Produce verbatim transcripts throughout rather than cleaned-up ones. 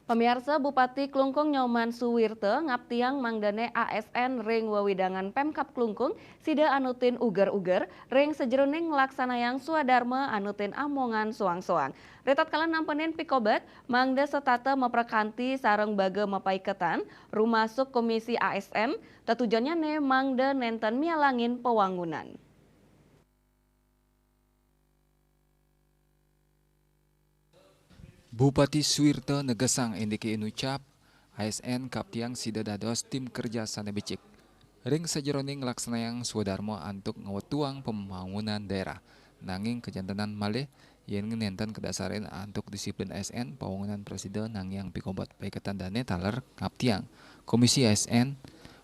Pamiarsa, Bupati Klungkung Nyoman Suwirta ngaptiang mangdane A S N ring wewidangan Pemkab Klungkung sida anutin uger-uger ring sajeroning nglaksanayang swadarma anutin amongan soang-soang. Ritatkala nampenin pikobet, mangda setata maprakanti sareng baga mapaiketan, rumasuk Komisi A S N, tetujonnyane mangda nenten mialangin pawangunan. Bupati Suwirta negesang indike inucap, A S N kaptiang sida dados tim kerja sane becik ring sajeroning nglaksanayang swadarma antuk ngwetuang pembangunan daerah. Nanging kajantenan malih, yen nenten kadasarin antuk disiplin A S N, pawangunan prasida nangiang pikobet. Paiketan dane taler ngaptiang Komisi A S N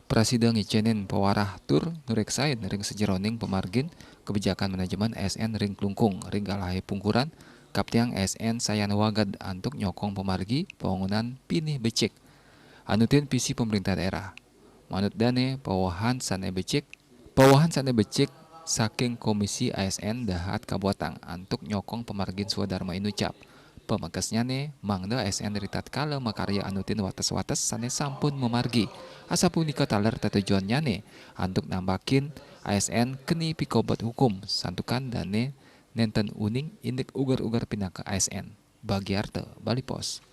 prasida ngicenin pawarah tur nureksain ring sajeroning pamargin kebijakan manajemen A S N ring Klungkung. Ring galahe pungkuran, kaptiang A S N sayan waged antuk nyokong pamargi pawangunan pinih becik anutin visi pemerintah daerah. Manut dane, pawahan sane becik, pawahan sane becik saking Komisi A S N dahat kabuatang antuk nyokong pamargin swadarma inucap. Pamekasnyane, mangda A S N ritatkala makarya anutin wates-wates sane sampun mamargi. Asapunika taler tetujonnyane antuk nambakin A S N keni pikobet hukum, santukan dane nenten uning indik uger-uger pinaka A S N. Bagiarta, Bali Post.